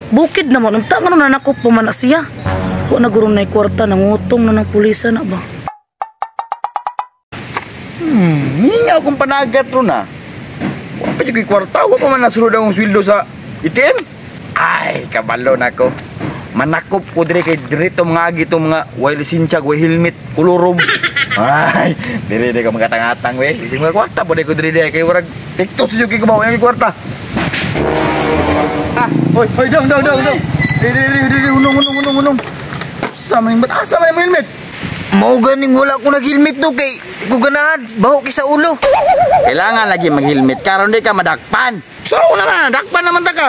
Bukid naman, unta nga nung nanakop pa man na siya. Wa na guro na kwarta, nangutong na ng pulisa na ba? Mingaw kong panagat ro na. Wa pa jud kwarta, wa pa man nasulod ang sweldo sa ATM. Ay, kabalo na ko. Manakop ko dire kay dirito mga agi to mga way lisensya, way helmet, kolorom. Ay, dire dire ka magatang-atang we. Lising mga kwarta po ko dire dire kay warag TikTok sa jud kay kubaw ang kwarta. Ah, hoy, hoy, dong, dong, dong, dong. Dire dire dire, unong, unong, unong, unong. Sa man ba't asa man imong helmet? Mao ganing wala ko nag-helmet do kay di ko ganahan, baho kay sa ulo. Kailangan lagi mag-helmet karon di ka madakpan. So na na, dakpan naman ta ka.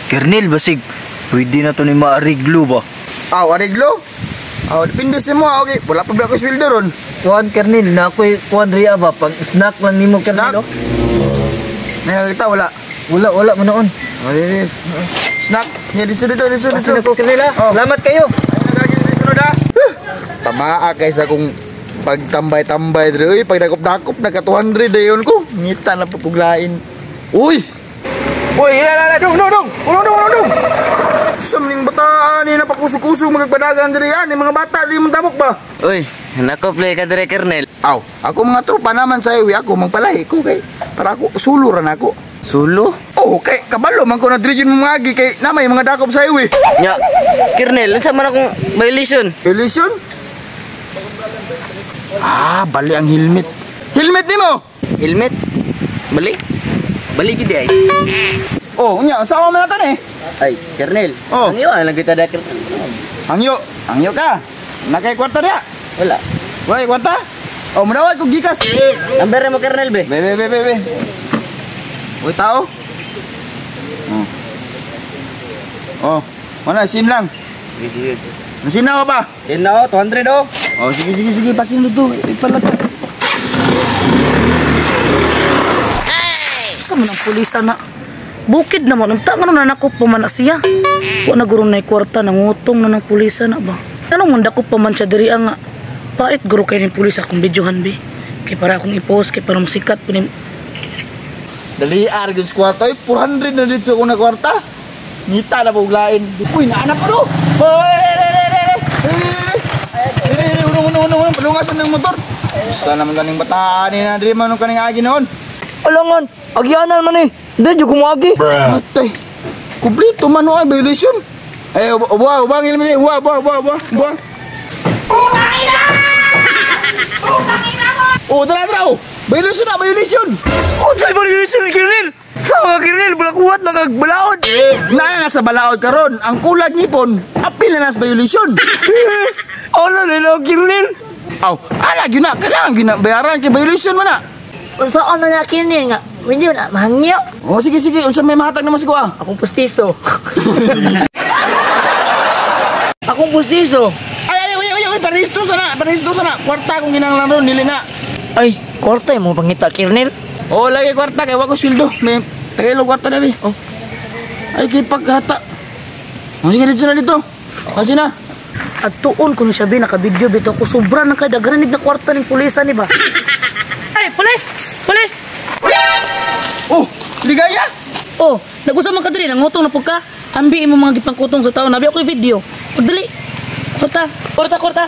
Kernel, basig pwede na to ni maariglo ba? Aw, ariglo? Aw, depende sa mo, okay. Wala pa ba ako sweldo ron? Kuan Kernel, na ako'y kuan riya ba pag snack lang nimo Snack? Kernel. Oh. Nakakita wala. Wala wala man noon. Oh, dili. Snack. Nya dito dito dito dito. Asin ako Kernel ha. Oh. Salamat kayo. Ay nagagi dito sunod ha. Tamaa kay sa kung pagtambay-tambay diri uy, pag dakop-dakop nagka 200 dayon ko. Ngita na pagpuglain. Uy. Uy, ila ila dong dong dong. Ulong dong ulong dong. Sa maning bataan ni napakusog-kusog magpadagan diri ani mga bata di man tabok ba? Uy, nako play ka dire Kernel. Aw, ako mga tropa naman sa highway ako magpalahi ko kay para ako sulo ra nako. Sulo? Oh, kay kabalo man ko na diri jud mga agi kay namay mga dakop sa highway. Nya, Kernel, unsa man akong violation? Violation? Ah, bali ang helmet. Helmet nimo. Helmet? Bali? Bali gid ay. Oh, unya unsa man naton eh? Ay, Kernel. Oh. Ang iyo lang kita da Kernel. Hangyo, hangyo ka. Nakay kwarta diha. Wala. Wala kay kwarta? Oh, manawad kog GCash. Number mo Kernel be. Be be be be. Be. Uy, tao. Oh. Oh, wala sin lang. Sige. Sin na ba? Sin na oh, 200 oh. Oh, sige sige sige, pasin dito. Ipalag. Sa man ang pulisa na. Bukid naman, unta nga nung nanakop pa man na siya. Wa na guro na kwarta, nangutong na ng pulisa na ba? Anong mandakop pa man siya diri nga? Pait guro kay ni pulisa akong videohan be. Kay para akong i-post, kay para masikat po ni... Dali argos kwarta, ay 400 na dito sa na kwarta. Ngita na puglain. Uy, naanap pa do. Hoy, re re re re. Re re, unong unong unong, palungasan ng motor. Sa naman kaning bataan ni na diri man kaning agi noon. Alangan, agyanan man eh. Di jud kumuagi. Atay. Kumpleto man ay violation. Eh, ubuha, ubuha ang helmet. Ubuha, ubuha, ubuha, ubuha. Ubuha. Oh, tara, tara, oh. Violation na, violation. Unsay violation Kernel? Sa Kernel, balakuat na kag balaod. Naa na sa balaod karon, ang kulag ngipon, apil na na sa violation. Ano nila Kernel? Aw, ala gyud na, kailangan gyud na bayaran kay violation man na. Unsa na na Kernel nga? Medyo na mahangyo. Oh, sige sige, unsa may mahatag naman siguro ah. Akong pustiso. Akong pustiso. Ay ay ay ay, ay parehistro sana, parehistro sana. Kwarta kung ginanglan ron dili na. Ay, kwarta mo pangita Kernel. Oh, lagi kwarta kay wa ko sweldo. May tagailo kwarta na bi. Oh. Ay kay paghata. Oh, sige dito na dito. Kasi na. At tuon ko ni siya be, naka-video bitaw ko. Sobra na kay daghanig na kwarta ng pulisa ni ba? Ay, pulis! Pulis! Oh, ligaya. Oh, nag-usa man ka diri, nangutong na pud ka. Ambi imo mga gipangkutong sa tao. Nabi ako yung video. Pagdali. Kwarta, kwarta, kwarta.